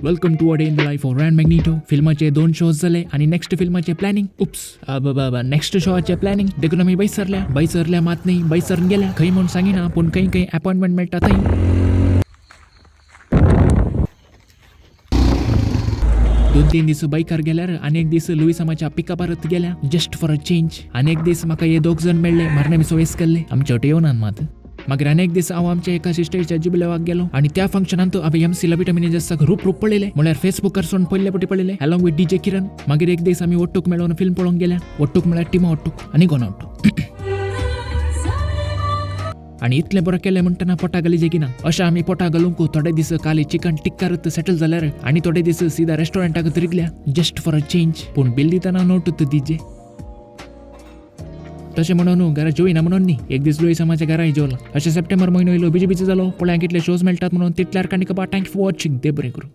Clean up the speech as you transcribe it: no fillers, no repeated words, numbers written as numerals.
Welcome to a day in the life of Ryan Magneto. फिल्माचे दोन shows जाले आनी next फिल्माचे planning, उप्स, next शोचे planning. देखून आमी बैसरल्या बैसरल्या मात न्ही, बैसरून गेल्या. खंय म्हूण सांगिना, पूण खंय खंय अपॉयंटमेंट मेळटा थंय. 2-3 दीस बायकार गेल्यार आनी एक दीस लुईसामाच्या पिकअपारत गेल्या, जस्ट फॉर अ चेंज. आनी एक दीस म्हाका हे दोग जण मेळ्ळे, मारणे आमी सोयस केल्ले, आमच्या वटेन येवनात मात. मागीर आनी एक दीस हांव आमच्या एका सिस्टरीच्या जुबलेवाक गेलो आनी त्या फंक्शनांत हांवें एम सी लविटा मिनेजर्साक रूप रूप पळयलें, म्हळ्यार फेसबुकार सोन पयले पटी पळयलें, अलॉंग विथ डीजे किरण. मागीर एक दीस आमी ओट्टूक मेळोवन फिल्म पळोवंक गेल्या. ओट्टूक म्हळ्यार टिमा ओट्टूक आनी गोना ओट्टूक. आनी इतलें बरें केलें म्हणटना पोटा घाली जेगिना. अशें आमी पोटा घालूंक थोडे दीस काली चिकन टिक्कारत सेटल जाल्यार आनी थोडे दीस सीधा रेस्टॉरंटाक तिरगल्या, जस्ट फॉर अ चेंज. पूण बिल दितना नोटूत दिजे. तशें म्हणून घरा जेवना म्हणून न्ही, एक दीस लुईसामाच्या घराय जेवला. अशें सप्टेंबर म्हयनो येयलो, बिजी बिजी जालो. पळया कितले शोज मेळटात म्हणून. तितल्यार काणी कबा. Thank you for watching. दे बरें करूं.